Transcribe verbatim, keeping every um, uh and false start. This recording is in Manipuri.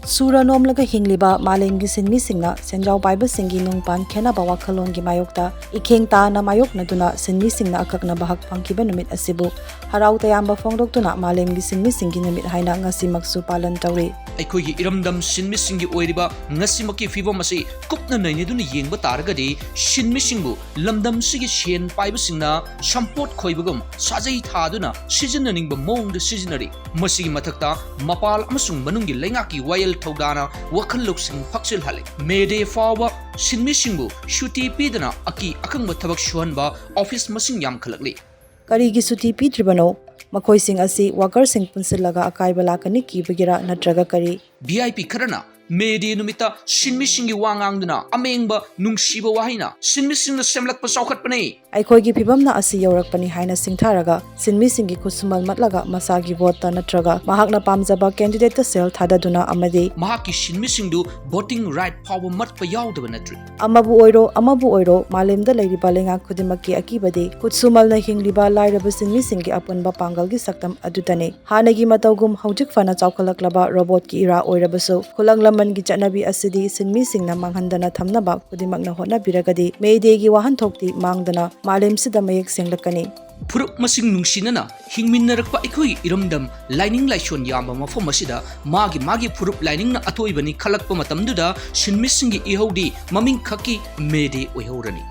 ꯁꯨꯔ ꯅꯣꯝꯂꯒ ꯍꯤꯡꯂꯤꯕ ꯃꯥꯂꯦꯝꯒꯤ ꯁꯤꯟꯃꯤꯁꯤꯡꯅ ꯁꯦꯟꯖꯥꯎ ꯄꯥꯏꯕꯁꯤꯡꯒꯤ ꯅꯨꯡꯄꯥꯟ ꯈꯦꯠꯅꯕ ꯋꯥꯈꯜꯂꯣꯟꯒꯤ ꯃꯥꯌꯣꯛꯇ ꯏꯈꯦꯡ ꯇꯥꯅ ꯃꯥꯌꯣꯛꯅꯗꯨꯅ ꯁꯤꯟꯃꯤꯁꯤꯡꯅ ꯑꯀꯛꯅꯕ ꯍꯛ ꯐꯪꯈꯤꯕ ꯅꯨꯃꯤꯠ ꯑꯁꯤꯕꯨ ꯍꯔꯥꯎ ꯇꯌꯥꯝꯕ ꯐꯣꯡꯗꯣꯛꯇꯨꯅ ꯃꯥꯂꯦꯝꯒꯤ ꯁꯤꯟꯃꯤꯁꯤꯡꯒꯤ ꯅꯨꯃꯤꯠ ꯍꯥꯏꯅ ꯉꯁꯤꯃꯛꯁꯨ ꯄꯥꯂꯟ ꯇꯧꯔꯤ꯫ ꯑꯩꯈꯣꯏꯒꯤ ꯏꯔꯝꯗꯝ ꯁꯤꯟꯃꯤꯁꯤꯡꯒꯤ ꯑꯣꯏꯔꯤꯕ ꯉꯁꯤꯃꯛꯀꯤ ꯐꯤꯕꯝ ꯑꯁꯤ ꯀꯨꯞꯅ ꯅꯩꯅꯗꯨꯅ ꯌꯦꯡꯕ ꯇꯥꯔꯒꯗꯤ, ꯁꯤꯟꯃꯤꯁꯤꯡꯕꯨ ꯂꯝꯗꯝꯁꯤꯒꯤ ꯁꯦꯟ ꯄꯥꯏꯕꯁꯤꯡꯅ ꯁꯝꯄꯣꯠ ꯈꯣꯏꯕꯒꯨꯝ ꯁꯥꯖꯩ ꯊꯥꯗꯨꯅ ꯁꯤꯖꯤꯟꯅꯅꯤꯡꯕ ꯃꯑꯣꯡꯗ ꯁꯤꯖꯤꯟꯅꯔꯤ꯫ ꯃꯁꯤꯒꯤ ꯃꯊꯛꯇ ꯃꯄꯥꯜ ꯑꯃꯁꯨꯡ ꯃꯅꯨꯡꯒꯤ ꯂꯩꯉꯥꯛꯀꯤ ꯋꯥꯌꯦꯜ ꯊꯧꯗꯥꯅ ꯋꯥꯈꯜ ꯂꯧꯁꯤꯡ ꯐꯛꯆꯤꯜꯍꯜꯂꯤ꯫ ꯃꯦ ꯗꯦ ꯐꯥꯎꯕ ꯁꯤꯟꯃꯤꯁꯤꯡꯕꯨ ꯁꯨꯇꯤ ꯄꯤꯗꯅ ꯑꯀꯤ ꯑꯈꯪꯕ ꯊꯕꯛ ꯁꯨꯍꯟꯕ ꯑꯣꯐꯤꯁ ꯃꯁꯤꯡ ꯌꯥꯝꯈꯠꯂꯛꯂꯤ꯫ ꯀꯔꯤꯒꯤ ꯁꯨꯇꯤ ꯄꯤꯗ꯭ꯔꯤꯕꯅꯣ? ꯃꯈꯣꯏꯁꯤꯡ ꯑꯁꯤ ꯋꯥꯀꯔꯁꯤꯡ ꯄꯨꯟꯁꯤꯜꯂꯒ ꯑꯀꯥꯏꯕ ꯂꯥꯛꯀꯅꯤ ꯀꯤꯕꯒꯤꯔ ꯅꯠꯇ꯭ꯔꯒ ꯀꯔꯤ? ꯚꯤ ꯑꯥꯏ ꯄꯤ ꯈꯔꯅ ꯃꯦ ꯗꯦ ꯅꯨꯃꯤꯠꯇ ꯁꯤꯟꯃꯤꯁꯤꯡꯒꯤ ꯋꯥ ꯉꯥꯡꯗꯨꯅ ꯑꯃꯦꯡꯕ ꯅꯨꯡꯁꯤꯕ ꯋꯥꯍꯩꯅ ꯁꯤꯟꯃꯤꯁꯤꯡꯅ ꯁꯦꯝꯂꯛꯄ ꯆꯥꯎꯈꯠꯄꯅꯤ꯫ ꯑꯩꯈꯣꯏꯒꯤ ꯐꯤꯕꯝꯅ ꯑꯁꯤ ꯌꯧꯔꯛꯄꯅꯤ ꯍꯥꯏꯅ ꯁꯤꯡꯊꯥꯔꯒ ꯁꯤꯟꯃꯤꯁꯤꯡꯒꯤ ꯈꯨꯠꯁꯨꯃꯜ ꯃꯠꯂꯒ ꯃꯁꯥꯒꯤ ꯚꯣꯠꯇ ꯅꯠꯇ꯭ꯔꯒ ꯃꯍꯥꯛꯅ ꯄꯥꯝꯖꯕ ꯀꯦꯟꯗꯤꯗꯦꯠꯇ ꯁꯦꯜ ꯊꯥꯗꯗꯨꯅ ꯑꯃꯗꯤ ꯃꯍꯥꯛꯀꯤ ꯁꯤꯟꯃꯤꯁꯤꯡꯗꯨ ꯚꯣꯇꯤꯡ ꯔꯥꯏꯠ ꯐꯥꯎꯕ ꯃꯠꯄ ꯌꯥꯎꯗꯕ ꯅꯠꯇ꯭ꯔꯤ꯫ ꯑꯃꯕꯨ ꯑꯣꯏꯔꯣ, ꯑꯃꯕꯨ ꯑꯣꯏꯔꯣ, ꯃꯥꯂꯦꯝꯗ ꯂꯩꯔꯤꯕ ꯂꯩꯉꯥꯛ ꯈꯨꯗꯤꯡꯃꯛꯀꯤ ꯑꯀꯤꯕꯗꯤ ꯈꯨꯠꯁꯨꯃꯜꯅ ꯍꯤꯡꯂꯤꯕ ꯂꯥꯏꯔꯕ ꯁꯤꯟꯃꯤꯁꯤꯡꯒꯤ ꯑꯄꯨꯟꯕ ꯄꯥꯡꯒꯜꯒꯤ ꯁꯛꯇꯝ ꯑꯗꯨꯗꯅꯤ꯫ ꯍꯥꯟꯅꯒꯤ ꯃꯇꯧꯒꯨꯝ ꯍꯧꯖꯤꯛ ꯐꯅ ꯆꯥꯎꯈꯠꯂꯛꯂꯕ ꯔꯣꯕꯣꯠꯀꯤ ꯏꯔꯥ ꯑꯣꯏꯔꯕꯁꯨ, ꯈꯨꯂꯪ ꯂꯃꯟꯒꯤ ꯆꯠꯅꯕꯤ ꯑꯁꯤꯗꯤ ꯁꯤꯟꯃꯤꯁꯤꯡꯅ ꯃꯥꯡꯍꯟꯗꯅ ꯊꯝꯅꯕ ꯈꯨꯗꯤꯡꯃꯛꯅ ꯍꯣꯠꯅꯕꯤꯔꯒꯗꯤ ꯃꯦ ꯗꯦꯒꯤ ꯋꯥꯍꯟꯊꯣꯛꯇꯤ ꯃꯥꯡꯗꯅ ꯃꯥꯂꯦꯝꯁꯤꯗ ꯃꯌꯦꯛ ꯁꯦꯡꯂꯛꯀꯅꯤ꯫ ꯐꯨꯔꯨꯞ ꯃꯁꯤꯡ ꯅꯨꯡꯁꯤꯅꯅ ꯍꯤꯡꯃꯤꯟꯅꯔꯛꯄ ꯑꯩꯈꯣꯏꯒꯤ ꯏꯔꯝꯗꯝ ꯂꯥꯏꯅꯤꯡ ꯂꯥꯏꯁꯣꯟ ꯌꯥꯝꯕ ꯃꯐꯝ ꯑꯁꯤꯗ ꯃꯥꯒꯤ ꯃꯥꯒꯤ ꯐꯨꯔꯨꯞ ꯂꯥꯏꯅꯤꯡꯅ ꯑꯊꯣꯏꯕꯅꯤ ꯈꯜꯂꯛꯄ ꯃꯇꯝꯗꯨꯗ ꯁꯤꯟꯃꯤꯁꯤꯡꯒꯤ ꯏꯍꯧꯗꯤ ꯃꯃꯤꯡ ꯈꯛꯀꯤ ꯃꯦ ꯗꯦ ꯑꯣꯏꯍꯧꯔꯅꯤ꯫